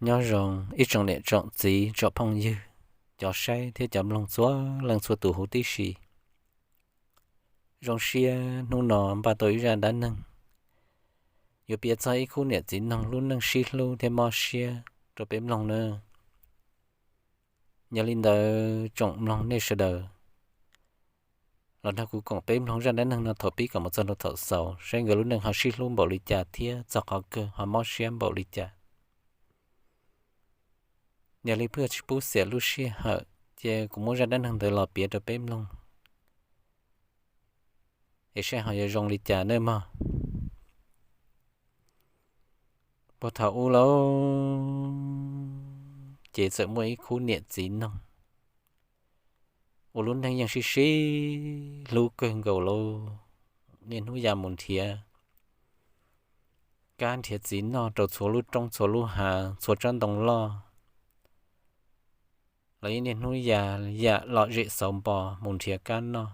Nyob zoo ib tsoom niam tsoom txiv tsoom phooj ywg, cov saib thiab cov mloog txhua leej txhua tus huv tib si. Zoo siab hnub no npaj tau ib zaj dab neeg yuav piav txog ib khub niam txiv noog lub neej sib hlub thiab mob siab rau peb mloog nawb. Yog li ntawd tsoom mloog nej sawv daws los nrog kuv koom peb mloog zaj dab neeg no thaum pib kom mus txog rau thaum xaus, saib nkawd lub neej ho sib hlub npaum li cas thiab txog qhov kawg ho mob siab npaum li cas. Yog li pliag tsis pub xiam lub sij hawm, ces kuv muab zaj dab neeg ntawd los piav rau peb mloog, es saib ho yuav zoo li cas nawb mog. Puag thaum ub lauj, ces txawm muaj ib khub niam txiv noog uas lub neej yeej sib sib hlub kawg nkaus lauj. Niaj hnub ya mus nrhiav kab nrhiav txiv noj rau txhua lub roob txhua lub hav txhua tsob ntoo loj, los yeej niaj hnub ya yam lom zem xauv npo mus nrhiav kab noj.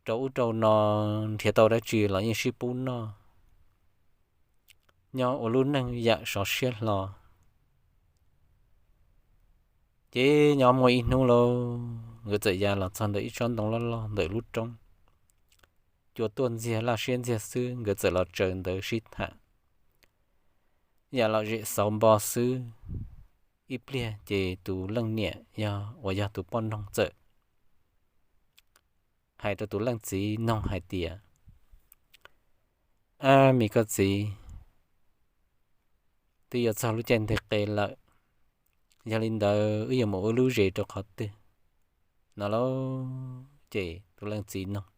Rau ub rau no nrhiav tau dab tsi los yeej sib pub noj, nyob ua lub neej yam sov siab hlo. Ces nyob muaj ib hnub lauj, nkawd txawm ya los txog ntawm ib tsob ntoo loj loj ntawm lub roob. Cua tuaj ntxiag laj siab ntxiag xwb, nkawd txawm los tsaws ntawd sib tham yam lom zem xauv npo xwb. Ib pliag ces tus leej niam yog uas yog tus poj noog txawm hais rau tus leej txiv noog hais tias, Ab, me koj txiv, twb yuav txog lub caij nteg qe lawm, yog li ntawd wb yuav mus ua wb lub zes rau qhov twg? No lauj, ces tus leej txiv noog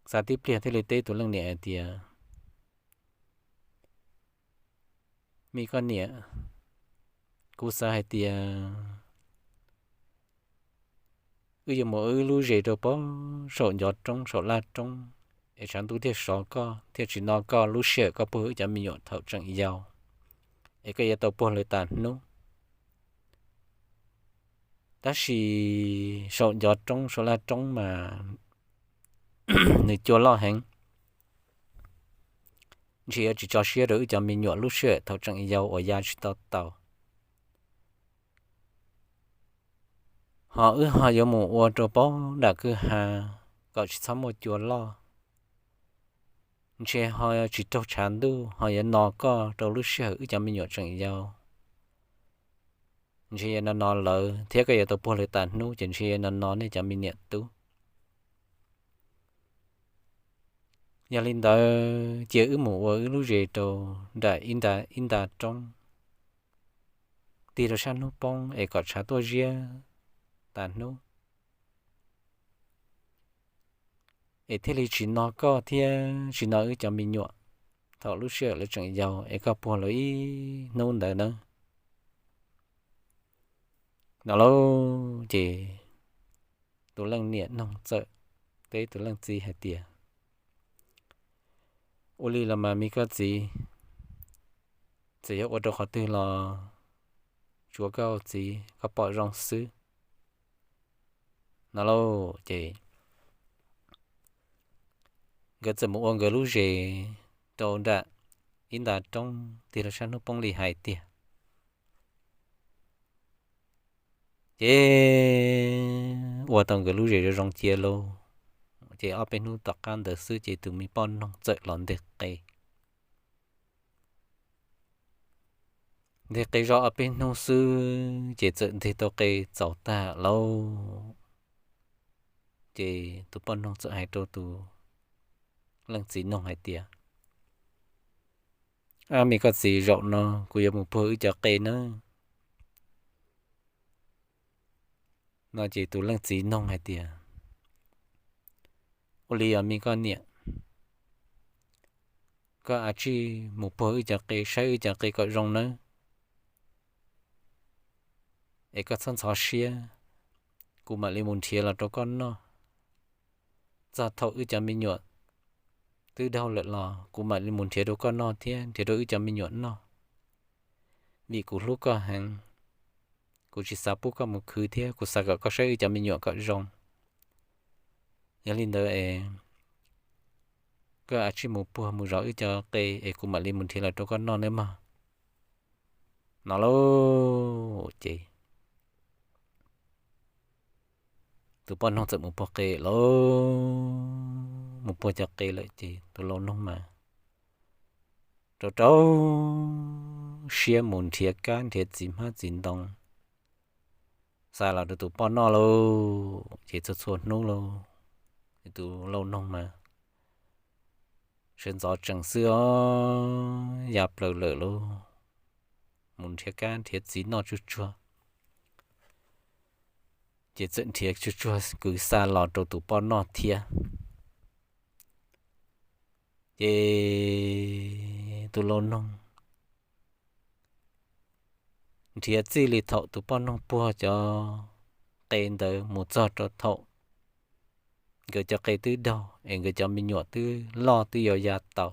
xav tib pliag thiaj li teb tus leej niam hais tias, Me koj niam, kuv xav hais tias wb yuav mus ua wb lub zes rau pem saum ncov roob saum laj roob, es tshav ntuj thiaj sov koj thiaj tsis no koj lub sij hawm koj puag wb cov me nyuam thaum tseem yau, es koj yuav tau puag lawv tas hnub. Tab sis saum ncov roob saum laj roob mas nws cua loj heev, ntshe yuav tsis tso siab rau wb cov me nyuam lub sij hawm thaum tseem yau uas ya tsis tau taus. Ho wb ho yuav mus ua rau pem nram kwj ha kom tsis txhob muaj cua loj, ntshe ho tsis raug tshav ntuj ho yuav no koj rau lub sij hawm wb cov me nyuam tseem yau. Ntshe yuav no no lawv thiab koj yuav tau puag lawv tas hnub, ces ntshe yuav no no nej cov me niam tub. Yog li ntawd cia wb mus ua wb lub zes rau nram ib nta roob, tig rau sab hnub poob es kom tshav tuaj ziab tas hnub, es thiaj li tsis no koj thiab tsis no wb cov me nyuam thaum lub sij hawm lawv tseem yau es koj puag lawv ib hnub ntawd nawb. No lauj, ces tus leej niam noog txawm teb tus leej txiv hais tias, Ua li los mas me koj txiv, txawm yuav ua rau qhov twg los tsuav koj txiv koj pom zoo xwb. No lauj, ces nkawd txawm mus ua nkawd lub zes rau nram ib nta roob tig rau sab hnub poob li hais tiag. Ces ua tau nkawd lub zes zoo zoo cia lauj, ces ob peb hnub tom qab ntawd xwb ces tus me poj noog txawm los nteg qe. Nteg qe zoj ob peb hnub xwb ces txawm nteg tau qe txaus tag lauj. Ces tus poj noog txawm hais rau tus leej txiv noog hais tias, Ab, me koj txiv, zaum no kuv yuav mus puag wb cov qe nawb. No ces tus leej txiv noog hais tias, Ua li os me koj niam, koj a tsij mus puag wb cov qe saib wb cov qe kom zoo nawb, es koj txhob ntxhov siab, kuv mam li mus nrhiav los rau koj noj. Txog thaum wb cov me nyuam twb daug lawm los kuv mam li mus nrhiav rau koj noj thiab nrhiav rau wb cov me nyuam noj, vim kuv hlub koj heev. Kuv tsis xav pub koj mus khwv thiab kuv xav kom koj saib wb cov me nyuam kom zoo. Yog li ntawd es koj a tsij mus puag mus zov wb cov qe es kuv mam li mus nrhiav los rau koj noj nawb mog. no lauj. Ces tus poj noog txawm mus puag qe lauj, mus puag cov qe lawm ces tus lau noog mas rau rau siab mus nrhiav kab nrhiav txiv hmab txiv ntoo xa los rau tus poj noj lauj. Ces txhua txhua hnub lauj, tus lau noog mas sawv ntxov tsees xwb os, ya plaws lawm lauj, mus nrhiav kab nrhiav txiv noj tsuag tsuag, ces txawm nrhiav tsuag tsuag kwv xa los rau tus poj noj thiab. Ces tus lau noog nrhiav txij li thaum tus poj noog puag cov qe ntawd mus txog rau thaum nkawd cov qe twb daug es nkawd cov me nyuam twb loj twb yuav ya tau.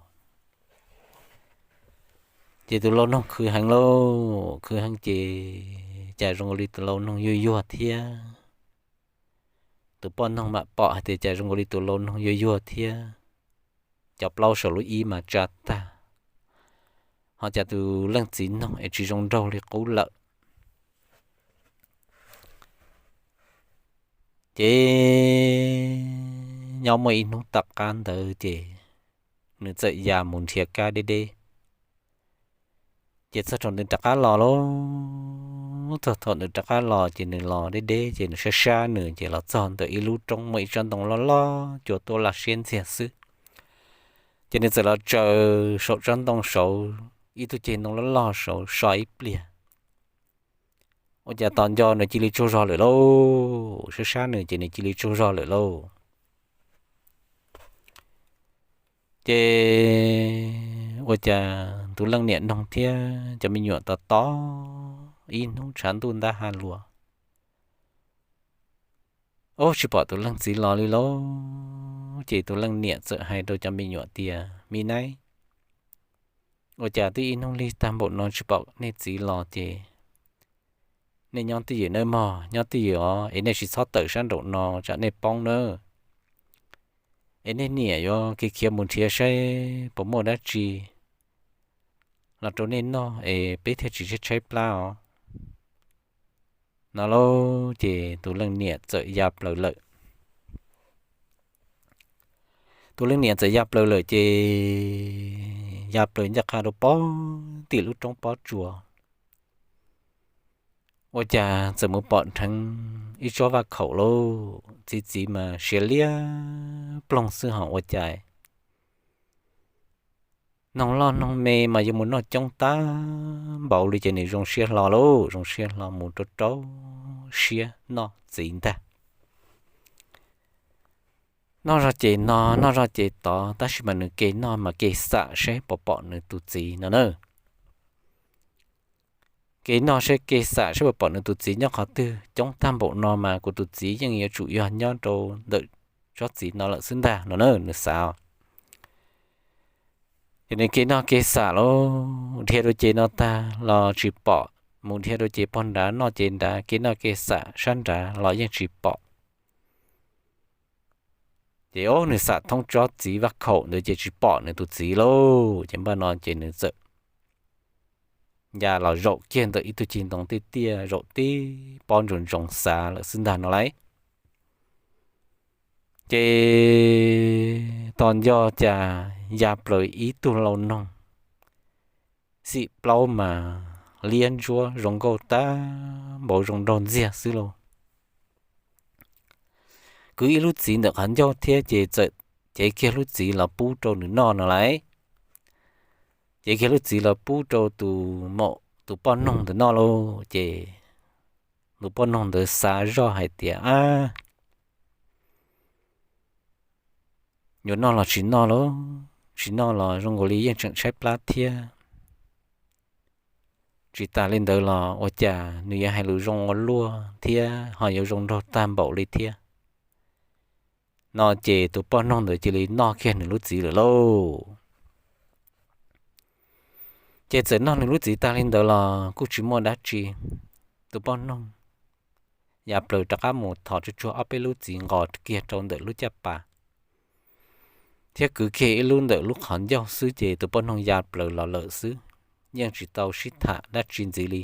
Ces tus lau noog khwv heev lauj, khwv heev ces cas zoo li tus lau noog yuag yuag thiab. Tus poj noog mam pom hais tias cas zoo li tus lau noog yuag yuag thiab, cov plaub saum lub ib mas tsa tag, ho cas tus leej txiv noog es tsis zoo nraug li qub lawm. Ces nyob muaj ib hnub tom qab ntawd ces nws txawm ya mus nrhiav kab deb deb. Ces txog thaum nws rov qab los lauj, txog thaum nws rov qab los ces nws los deb deb ces nws sab sab nws ces los txog ntawm ib lub roob muaj ib tsob ntoo loj loj cua tuaj laj siab ntxiag xwb. Ces nws txawm los tsaws saum tsob ntoo saud, ib tug ceg ntoo loj loj saud so ib pliag. Ua cas tos nco nws cia li tsaug zog lawm lauj, sab sab nws ces nws cia li tsaug zog lawm lauj. Ces ua cas tus leej niam noog thiab cov me nyuam tos tos ib hnub tshav ntuj ntab ha luas, ub tsis pom tus leej txiv los li lauj. Ces tus leej niam txawm hais rau cov me nyuam tias, me naib, ua cas twb ib hnub lig tag npaum no tsis pom nej txiv los ces nej nyob twj ywm nawb mog, nyob twj ywm os, es nej tsis txhob tawm sab nraum no tsam nej poob nawb. Es nej niam yuav khiav khiav mus nrhiav saib puas muaj dab tsi los rau nej noj es peb thiaj tsis tshaib tshaib plab os. No lauj, ces tus leej niam txawm ya plaws lawm. Tus leej niam txawm ya plaws lawm ces ya plaws ncaj qha rau pem tim lub roob pob tsuas. Ua cas txawm mus pom dheev ib tsob vaj khaum lauj, txiv txiv mas siav liab ploog xwb ho ua cas noog loj noog me mas yuav mus noj coob tag npaum li ces nws zoo siab hlo lauj, zoo siab hlo mus rau rau siab noj txiv ntag. Noj zog ces no, noj zog ces tod, tab sis mas nws ke noj mas ke xam seb puas pom nws tus txiv no na. Ke noj seb ke xam seb puas pom nws tus txiv nyob qhov twg, coob tag npaum no mas kuv tus txiv yeej yuav tsum yog nyob rau ntawm tsob txiv no lawm xwb ntag no na, nws xav. Ces nws ke noj ke xam lauj, dhia rau ces no tag los tsis pom, mus dhia rau ces pog nrad noj ces nrad, ke noj ke xam sab nrad los yeej tsis pom. Ces ob nws xam thoob tsob txiv vaj khaum ntawd ces tsis pom nws tus txiv lauj. Ces npaj no ces nws txawm ya los zaum kiag ntawm ib tug ceg ntoo tiaj tiaj zaum tib pob ntsoos ntsoos xav lawm xwb ntag no lauj. Ces tos nco cas ya plaws ib tug lau noog xim plaub mas liab ntsuab zoo nkauj tag npaum zoo nraug ntxiag xwb lauj. Kwv ib lub txiv ntawm qhov ncauj thiab ces txawm cev kiag lub txiv los pub rau nws noj no lauj. Cev kiag lub txiv los pub rau tus maum tus poj noog ntawd noj lauj. Ces tus poj noog ntawd xav zoj hais tias, ab, yuav noj los tsis noj lauj, tsis noj los zoo nkaus li yeej tseem tshaib plab thiab. Tsis tas li ntawd los ua cas nws yuav hais lus zoo ua luaj thiab ho yuav zoo nraug tag npaum li thiab. No ces tus poj noog ntawd cia li noj kiag nws lub txiv lawm lauj. Ces txawm noj nws lub txiv tag li ntawd los kuj tsis muaj dab tsi. Tus poj noog ya plaws rov qab mus thov tsuag tsuag ob peb lub txiv nqos kiag rau ntawm lub caj pas, thiab kwv kiag ib lub ntawm lub qhov ncauj xwb ces tus poj noog ya plaws los lawm xwb. yeej tsis tau sib tham dab tsi ntxiv li.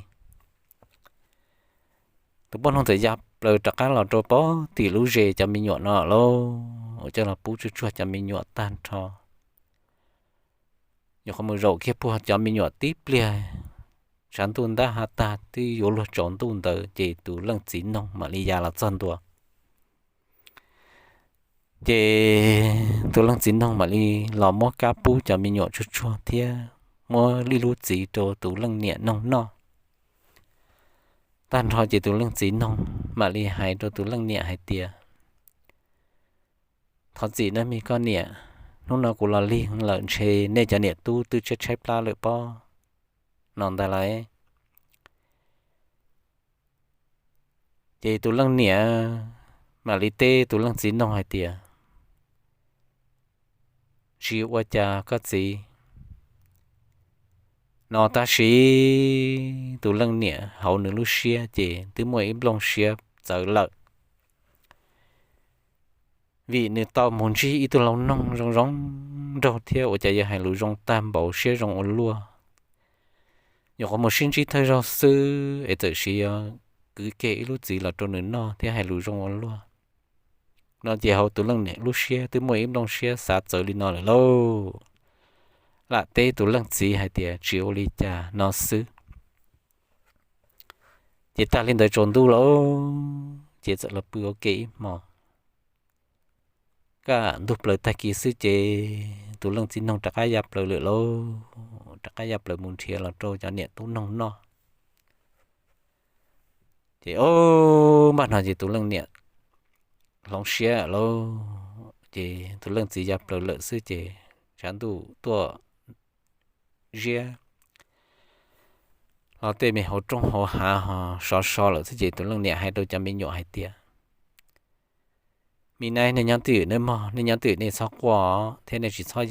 Tus poj noog txawm ya plaws rov qab los rau pem tim lub zes cov me nyuam no lauj, uas coj los pub tsuag tsuag cov me nyuam tag nrho. Nyuam qhuav mus zaum kiag puag cov me nyuam tib pliag, tshav ntuj ntab hav tag twb yuav luag tsaus ntuj ntawd ces tus leej txiv noog mam li ya los txog ntua. Ces tus leej txiv noog mam li los muab kab pub cov me nyuam tsuag tsuag thiab muab ib lub txiv rau tus leej niam noog noj. Tag nrho ces tus leej txiv noog mam li hais rau tus leej niam hais tias, thov txim nawb me koj niam, hnub no kuv los lig lawm ntshe nej cov niam tub twb tshaib tshaib plab lawm pob, no ntag lauj. Ces tus leej niam mam li teb tus leej txiv noog hais tias, tsis ua cas koj txiv. No tab sis tus leej niam hauv nws lub siab ces twb muaj ib nplooj siab txawv lawm, vim nws tau mus ntsib ib tug lau noog zoo zoo nraug thiab ua cas yuav hais lus zoo tag npaum siab zoo ua luaj. Nyuam qhuav mus sib ntsib thawj zaug xwb es txawm siv kwv kiag ib lub txiv los rau nws noj thiab hais lus zoo ua luaj. No ces hauv tus leej niam lub siab twb muaj ib nplooj siab xav txawv li no lawm lauj, lam teb tus leej txiv hais tias tsis ua li cas no xwb. Ces tag li ntawd tsaus ntuj lawm ces txawm los pw ua ke ib hmos. Kaj ntug plaws tag kis xwb ces tus leej txiv noog rov qab ya plaws lawm lauj, rov qab ya plaws mus nrhiav los rau cov niam tub noog noj. Ces ob npaj no ces tus leej niam hloov siab lauj, ces tus leej txiv ya plaws lawm xwb ces tshav ntuj tuaj ziab hlo tej me hauv roob hauv hav ho sov so lawm xwb ces tus leej niam hais rau cov me nyuam hais tias, me nab, nej nyob twj ywm nawb mog, nej nyob twj ywm nej txhob quaj thiab nej tsis txhob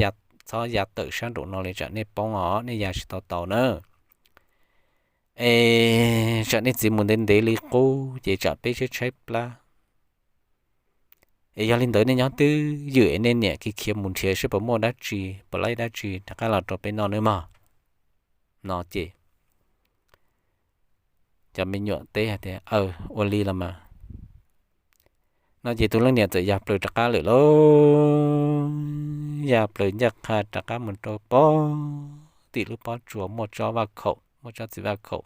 ya tawm sab nraum no li tsam nej poob os, nej ya tsis tau taus na. Es tsam nej txiv mus ntev ntev li qub ces tsam peb tshaib tshaib plab. Es yog li ntawd nej nyob twj ywm es nej niam khiav khiav mus nrhiav seb puas muaj dab tsi puas laib dab tsi rov qab los rau peb noj nawb mog, no ces cov me nyuam teb hais tias, aw, ua li los mas. No ces tus leej niam txawm ya plaws rov qab lawm lauj, ya plaws ncaj qha rov qab mus rau pem tim lub pob tsuas muaj tsob vaj khaum, muaj tsob txiv vaj khaum.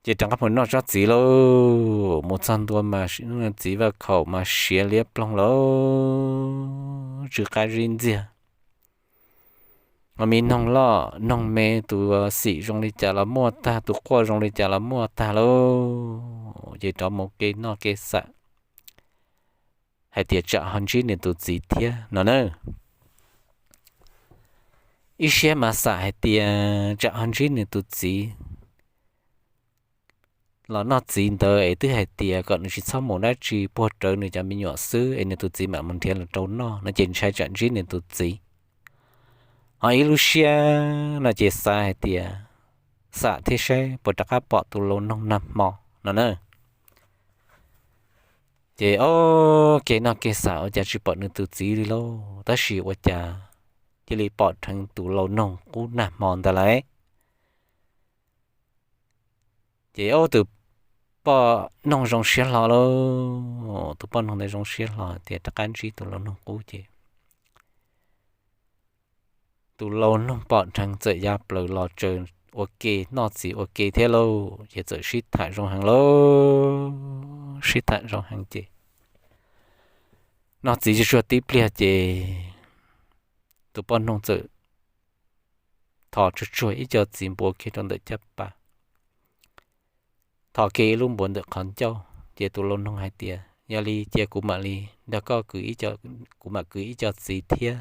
Ces rov qab mus noj tsob txiv lauj, mus txog ntua mas txiv vaj khaum mas siav liab ploog lauj, tsw qab zib ntxiag. Ho me noog loj noog me, tus xim zoo li cas los muaj tag, tus quaj zoo li cas los muaj tag lauj. Ces rov mus kev noj kev xam hais tias tsam ho ntsib nws tus txiv thiab no na. Ib siab mas xam hais tias tsam ho ntsib nws tus txiv los noj txiv ntawd es twb hais tias kom nws tsis txhob mus dab tsi, puag rawv nws cov me nyuam xwb es nws tus txiv mam mus nrhiav los rau noj no ces ntshai tsam ntsib nws tus txiv. Ho ib lub siab no ces xav hais tias xam thiab saib puas rov qab pom tus lau noog nag hmo no na. Ces ob kev noj kev xam ua cas tsis pom nws tus txiv li lauj, tab sis ua cas cia li pom dheev tus lau noog qub nag hmo ntawd lauj. Ces ob tus poj noog zoo siab hlo lauj, tus poj noog ntawd zoo siab hlo tias rov qab ntsib tus lau noog qub ces tus lau noog pom dheev txawm ya plaws los tsaws ua ke, noj txiv ua ke thiab lauj. Ces txawm sib tham zoo heev lauj, sib tham zoo heev ces noj txiv tsuag tsuag tib pliag ces tus poj noog txawm thos tsuag tsuag ib co txiv npuav kiag rau ntawm caj pas, thos kiag ib lub npuav ntawm qhov ncauj ces tus lau noog hais tias, yog li cia kuv mam li nrog koj, kuv mam kwv ib co txiv thiab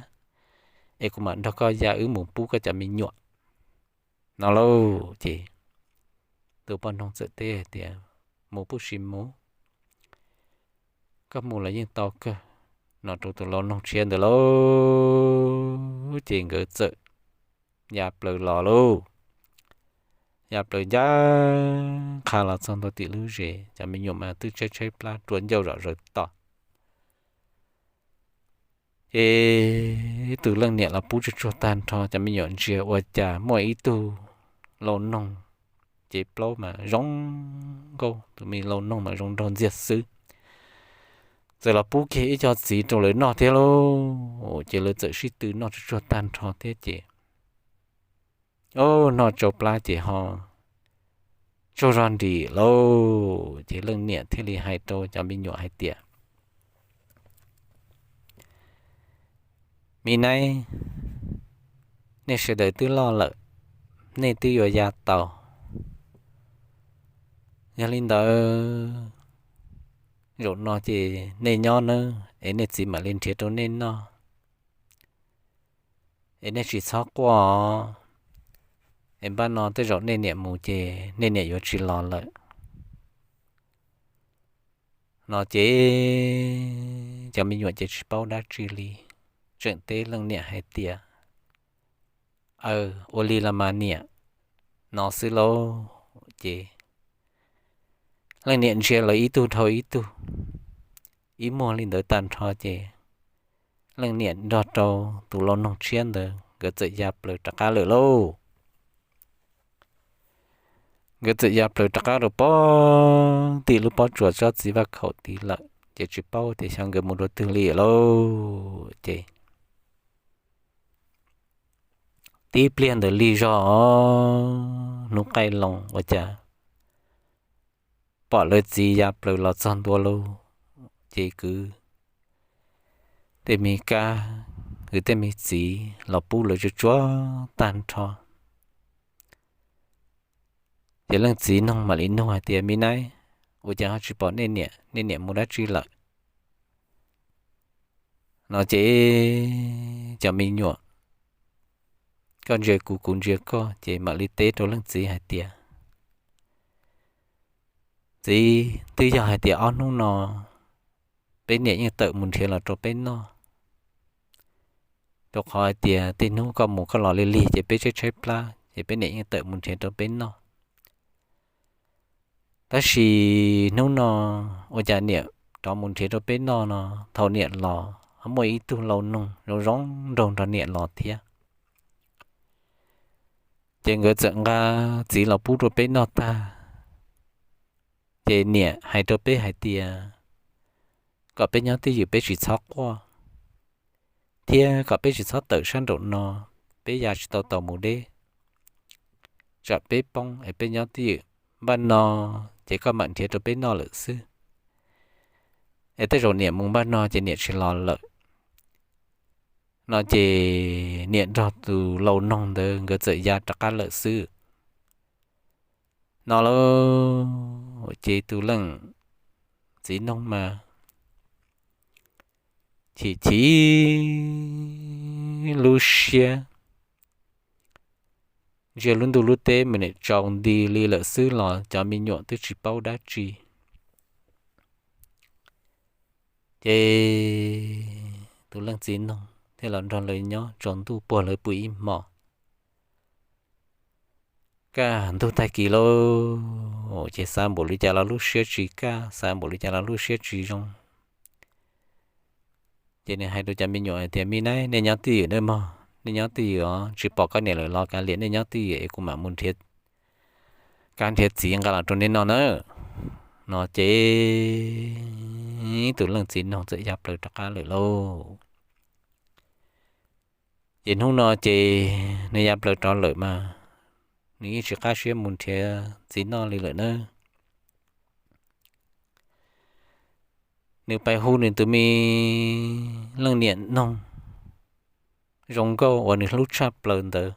es kuv mam nrog koj ya wb mus pub koj cov me nyuam no lauj. Ces tus poj noog txawm teb hais tias, mus pub sis mus, koj mus los yeej tau kawg, no rau tus lau noog tshiab ntawd lauj. Ces nkawd txawm ya plaws los lauj, ya plaws ncaj qha los txog ntua tim lub zes, cov me nyuam mas twb tshaib tshaib plab rua ncauj zom zaws tos. Ces tus leej niam los pub tsuag tsuag tag nrho, cov me nyuam ntsia ua cas muaj ib tug lau noog, ces plaub mas zoo nkauj, tus me lau noog mas zoo nraug ntxiag xwb, txawm los pub kiag ib co txiv rau lawv noj thiab lauj. Ces lawv txawm sib tw noj tsuag tsuag tag nrho thiab ces noj tsau plab ces ho tsaug zog nrim lauj. Ces leej niam thiaj li hais rau cov me nyuam hais tias, Me nab, nej sawv daws twb loj lawm, nej twb yuav ya tau. Yog li ntawd, zaum no ces nej nyob nawb, es nej txiv mam li nrhiav rau nej noj, es nej tsis txhob quaj, es npaj no tej zaum nej niam mus ces nej niam yuav tsis los lawm. No ces cov me nyuam ces tsis paub dab tsi li, tseem teb leej niam hais tias, Aw, ua li los mas niam, no xwb lauj. Ces leej niam ntsia lawv ib tug dhau ib tug, ib muag li ntawd tag nrho ces leej niam nrog rau tus lau noog tshiab ntawd nkawd txawm ya plaws rov qab lawm lauj. Nkawd txawm ya plaws rov qab rau pem tim lub pob tsuas tsob txiv vaj khaum tid lawm ces tsis paub tias xyov nkawd mus dua twg li lauj. Ces tib pliag ntawd lig zog hnub qaij loo ua cas pom lawv txiv ya plaws los txog ntua lauj. Ces kwv tej me kab, kwv tej me txiv los pub lawv tsuag tsuag tag nrho. Ces leej txiv noog mam li nug hais tias, Me nab, ua cas ho tsis pom nej niam, nej niam mus dab tsi lawm? No ces cov me nyuam, koj ntsia kuv, kuv ntsia koj, ces mam li teb rau leej txiv hais tias, Txiv, twb yog hais tias ob hnub no peb niam yeej tawm mus nrhiav los rau peb noj, rau qhov hais tias tej hnub koj mus koj los lig lig ces peb tshaib tshaib plab ces peb niam yeej tawm mus nrhiav rau peb noj. Tab sis hnub no ua cas niam rov mus nrhiav rau peb noj no, thaum niam los ho muaj ib tug lau noog zoo zoo nraug nrog niam los thiab. Ces nkawd txawm nqa txiv los pub rau peb noj tag, ces niam hais rau peb hais tias kom peb nyob twj ywm, peb tsis txhob quaj, thiab kom peb tsis txhob tawm sab nraum no, peb ya tsis tau taus mus deb, tsam peb poob es peb nyob twj ywm. Npaj no ces koj mam nrhiav rau peb noj lawm xwb, es tej zaum niam mus npaj no ces niam tsis los lawm. No ces niam nrog tus lau noog ntawd nkawd txawm ya rov qab lawm xwb. No lauj, ces tus leej txiv noog mas chim chim lub siab, ntsia lub ntuj lub teb mas niam tsaus nti li lawm xwb los cov me nyuam twb tsis paub dab tsi. Ces tus leej txiv noog thiaj los nrog lawv nyob tsaus ntuj puag lawv pw ib hmo. Kaj ntug tag kis lauj, ces xav npaum li cas los lub siab tsis kaj, xav npaum li cas los lub siab tsis zoo. Ces nws hais rau cov me nyuam hais tias, Me nab, nej nyob twj ywm nawb mog, nej nyob twj ywm os, tsis pom koj niam lawm los kav liam, nej nyob twj ywm es kuv mam mus nrhiav kab nrhiav txiv nqa los rau nej noj nawb. No ces tus leej txiv noog txawm ya plaws rov qab lawm lauj. Ces hnub no ces nws ya plaws rov lawm mas nws yeej tsis qab siab mus nrhiav txiv noj li lawm nawb. Nws pais hu nws tus me leej niam noog zoo nkauj uas nws hlub tshaj plaws ntawd,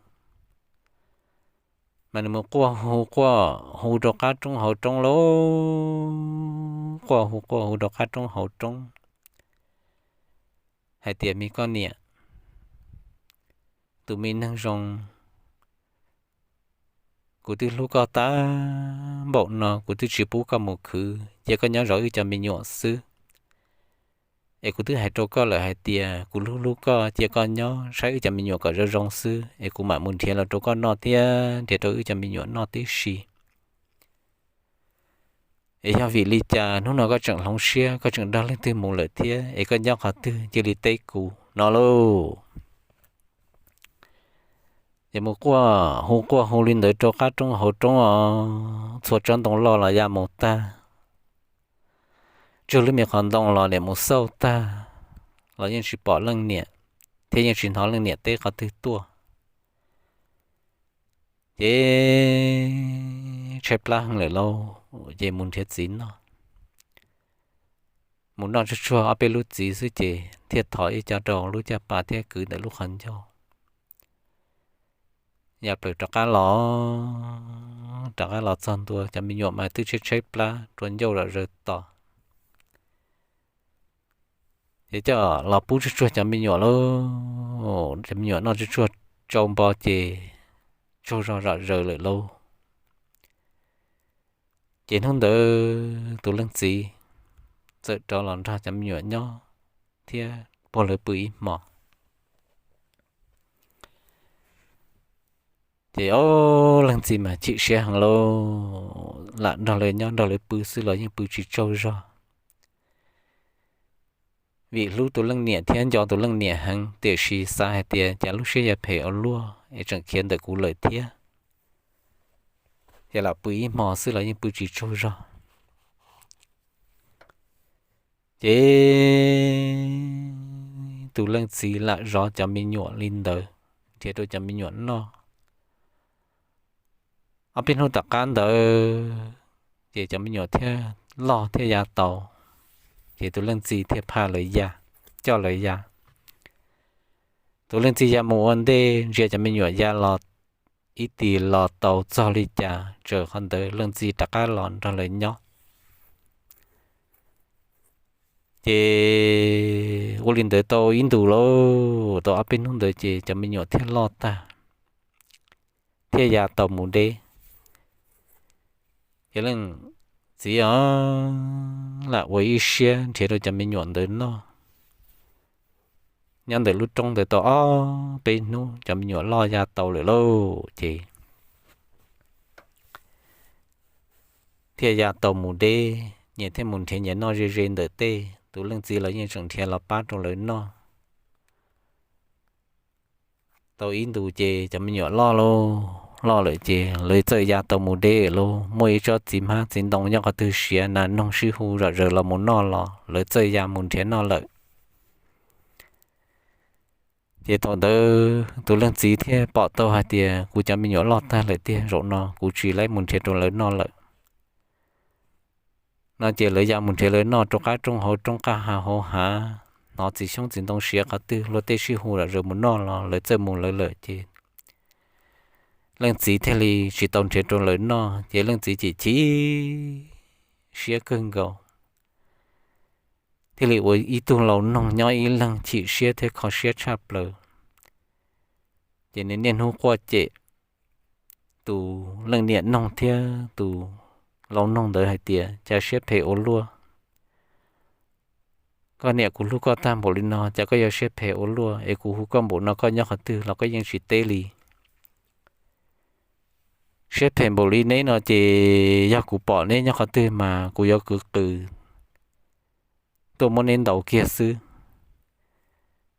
mas nws mus quaj hu quaj hu rau qab roob hauv roob lauj, quaj hu quaj hu rau qab roob hauv roob hais tias, Me koj niam, tus me neeg zoo, kuv twb hlub koj tag npaum no, kuv twb tsis pub koj mus khwv, cia koj nyob zov wb cov me nyuam xwb. Es kuv twb hais rau koj lawm hais tias kuv hlub hlub koj, cia koj nyob saib wb cov me nyuam kom zoo zoo xwb, es kuv mam mus nrhiav los rau koj noj thiab nrhiav rau wb cov me nyuam noj tib si. Es yog vim li cas hnub no koj tseem hloov siab, koj tseem nrog leej twg mus lawm thiab, es koj nyob qhov twg cia li teb kuv. no lauj. Ces mus quaj hu quaj hu li ntawd rau qab roob hauv roob os, txhua tsob ntoo loj los ya mus tag, tsawg lub me qhov ntoo los niam mus xauj tag los yeej tsis pom leej niam, thiab yeej tsis hnov leej niam teb qhov twg tuaj. Ces tshaib plab heev lawm lauj, ces mus nrhiav txiv noj. Mus noj tsuag tsuag ob peb lub txiv xwb ces thiaj thov ib co rau lub caj pas thiab kwv ntawm lub qhov ncauj ya plaws rov qab los. Rov qab los txog ntua cov me nyuam mas twb tshaib tshaib plab rua ncauj zom zaws tos. Ces coj los pub tsuag tsuag cov me nyuam lauj, cov me nyuam noj tsuag tsuag tsau npo ces tsaug zog zom zaws lawm lauj. Ces hnub ntawd tus leej txiv txawm rov los nrog cov me nyuam nyob thiab puag lawv pw ib hmo. Ces ob leej txiv mas chim siab heev lauj, lam nrog lawv nyob nrog lawv pw xwb los yeej pw tsis tsaug zog, vim hlub tus leej niam thiab nco tus leej niam heev, tiam sis xav hais tias cas lub siab yuav phem ua luaj es tseem khiav ntawm kuv lawm thiab, ces lam pw ib hmo xwb los yeej pw tsis tsaug zog. Ces tus leej txiv lam zov cov me nyuam li ntawd, nrhiav rau cov me nyuam noj. Ob peb hnub tom qab ntawd ces cov me nyuam thiaj loj thiaj ya tau, ces tus leej txiv thiaj phaj lawv ya, coj lawv ya. Tus leej txiv ya mus ua ntej ntsia cov me nyuam ya los ib tis los tau txog li cas tsaws qhov ntawd leej txiv rov qab los nrog lawv nyob. Ces ua li ntawd tau ib ntus lauj, tau ob peb hnub ntawd ces cov me nyuam thiaj loj tag, thiaj ya tau mus deb. Ces leej txiv lam ua ib siab nrhiav rau cov me nyuam ntawd noj. Nyob ntawm lub roob ntawd tau ob peb hnub cov me nyuam loj ya tau lawm lauj, ces thiaj ya tau mus deb, nyias thiaj mus nrhiav nyias noj ze ze ntawm tej, tus leej txiv los yeej tseem nrhiav los pab rau lawv noj. Tau ib ntus ces cov me nyuam loj lauj, loj lawm ces lawv txawj ya tau mus deb lauj, muaj ib tsob txiv hmab txiv ntoo nyob qhov twg siav nas noog sib hu zom zaws los mus noj los lawv txawj ya mus nrhiav noj lawm. Ces thaum ntawd tus leej txiv thiaj pom tau hais tias kuv cov me nyuam loj tag lawm tiag, zaum no kuv tsis laib mus nrhiav rau lawv noj lawm no ces lawv ya mus nrhiav lawv noj rau qab roob hauv roob, qab hav hauv hav, hnov txiv xyoob txiv ntoo siav qhov twg luag tej sib hu zom zaws mus noj los lawv txawj mus lawv lawm ces leej txiv thiaj li tsis tau nrhiav rau lawv noj ces leej txiv chim chim siab kawg nkaus, thiaj li ua ib tug lau noog nyob ib leeg chim siab thiab kho siab tshaj plaws. Ces nws niaj hnub quaj cem tus leej niam noog thiab tus lau noog ntawd hais tias cas siab phem ua luaj, koj niam kuv hlub koj tag npaum li no cas koj yuav siab phem ua luaj, es kuv hu koj npaum no koj nyob qhov twg los koj yeej tsis teb li. Siab phem npaum li neb no ces yog kuv pom neb nyob qhov twg mas kuv yuav kwv qws tuaj muab neb ntaus kiag xwb.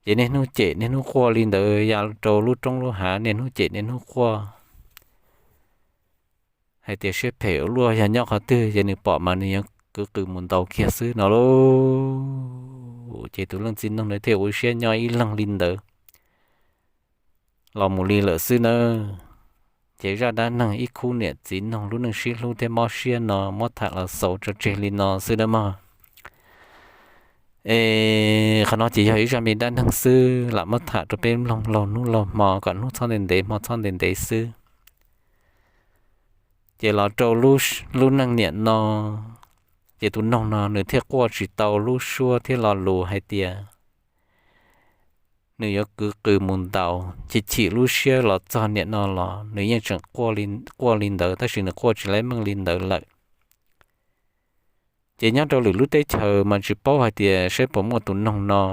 Ces niaj hnub cem niaj hnub quaj li ntawd ya rau lub roob lub hav, niaj hnub cem niaj hnub quaj hais tias siab phem ua luaj, yog nyob qhov twg ces nws pom mas nws yuav kwv qws mus ntaus kiag xwb no lauj. Ces tus leej txiv noog ntawd thiaj ua siab nyob ib leeg li ntawd los mus li lawm xwb nawb. Ces zaj dab neeg ib khub niam txiv noog lub neej sib hlub thiab mob siab no muab tham los xaus tso tseg li no xwb nawb mog. Es qhov no ces yog ib zaj me dab neeg xwb, lam muab tham rau peb mloog laug hnub laug hmo, kom hnub txhob ntev ntev hmo txhob ntev ntev xwb. Ces los rau lub neej niam no, ces tus noog no nws thiaj quaj tsis tau lub suab thiab lo lus hais tias nws yuav kwv qws mus ntaus, chim chim lub siab los txog niam no los nws yeej tseem quaj li ntawd, tab sis nws quaj tsis laib meej li ntawd lawm. Ces nyob rau lwm lub teb chaws mas tsis paub hais tias saib puas muaj tus noog no,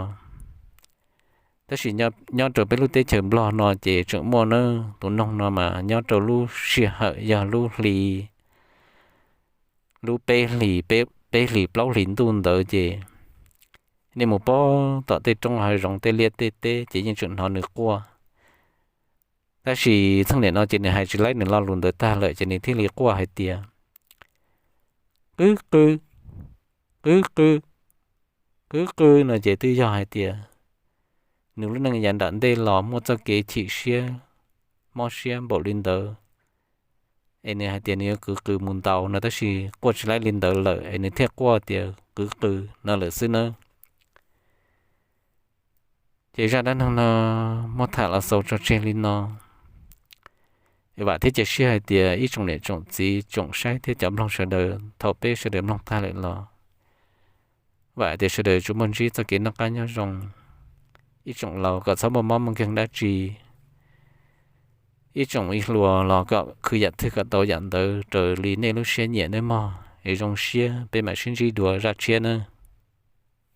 tab sis nyob rau peb lub teb chaws Nplog no ces tseem muaj na. Tus noog no mas nyob rau lub sij hawm yog lub hli, lub peb hlis, peb hlis plaub hlis ntuj ntawd ces Nej mus pab tom tej roob hav zoov tej liaj tej teb ces yeej tseem hnov nws quaj. Tab sis txheej niam no ces nws hais tsis laib nws lo lus ntawd tag lawm ces nws thiaj li quaj hais tias, qw qw, qw qw, qw qw no ces twb yog hais tias nws lub neej yav nram ntej los muaj txoj kev chim siab, mob siab npaum li ntawd, es nws hais tias nws yuav qw qw mus ntaus no tab sis quaj tsis laib li ntawd lawm es nws thiaj quaj tias qw qw no lawm xwb nawb. Ces zaj dab neeg no muab tham los xaus tso tseg li no. Vam thiab cia siab hais tias ib tsoom niam tsoom txiv tsoom saib thiab cov mloog sawv daws thaum peb sawv daws mloog tag lawm los, vam tias sawv daws tsuas muaj ntsib txoj kev noj qab nyob zoo, ib tsoom laus kom txhob muaj mob muaj nkeeg dab tsi, ib tsoom ib hluas los kom khwv yam twg kom tau yam ntawd raws li nej lub siab nyiam nawb mog. Es zoo siab peb mam sib ntsib dua zaj tshiab nawb.